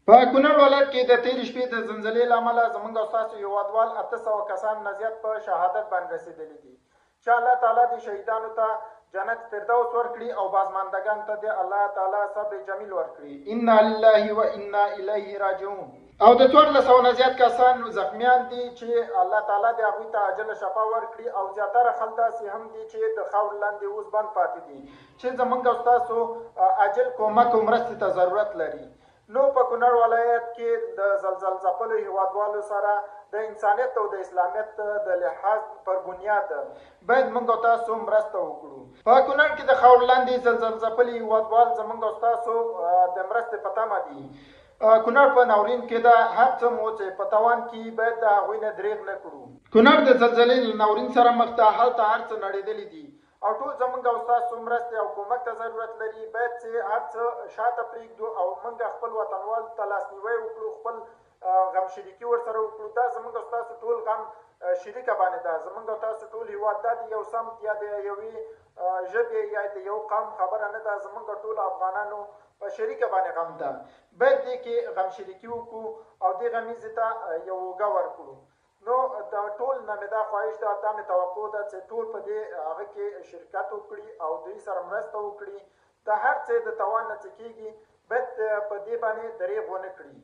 په کونړ ولایت کې د تېرې شپې د زلزلې له امله زمونږ او ستاسو هېوادوال 800 کسان نه زیات په شهادت باندې رسېدلي دي، چې الله تعالی دې شهیدانو ته جنت فردوس ورکړي او بازماندګان ته دې الله تعالی صبر جمیل ورکړي. انا لله و انا الیه راجعون. او د 1400 نه زیات کسان زخمیان دي، چې الله تعالی دې هغوی ته عاجله شفا ورکړي، او زیاتره خلک داسې هم دي چې د خاورو لاندې اوس بند پاتې دي، چې زمونږ او ستاسو عاجل کومک او مرستې ته ضرورت لري. نو په کونړ ولایت کې د زلزل ځپلو هیوادوالو سره د انسانیت او د اسلامیت د لحاظ پر بنیاد باید موږ او تاسو مرسته وکړو. په کونړ کې د خاورو لاندې زلزل ځپلي هیوادوال زموږ او ستاسو د مرستې په تمه دي. کونړ په ناورین کې ده، هر څه مو چې په توان کې باید د هغوی نه درېغ نه کړو. کونړ د زلزلې له ناورین سره مخ ده، هلته هر څه نړېدلي دي او ټول زمونږ او ستاسو مرستې او کومک ته ضرورت لري. باید چې هر څه شاته پرېږدو او موږ خپل وطنوال ته لاسنیوی وکړو، خپل غم شریکي ورسره وکړو. دا زمونږ او ستاسو ټول غم شریکه باندې ده، زمونږ او تاسو ټول هیواد دا د یو سمت یا د یوې ژبې یا د یو قوم خبره نه ده، زمونږ ټول افغانانو په شریکه باندې غم ده. باید دې کې غم شریکي وکړو او دې غمیزې ته یو اوږه ورکړو. نو د ټول نه مې دا خواهش ده، دا مې توقع ده چې ټول په دې هغه کې شرکت وکړي او دوی سره مرسته وکړي. د هر څه د توان نه چې کېږي باید په دې باندې درېغ ونه کړي.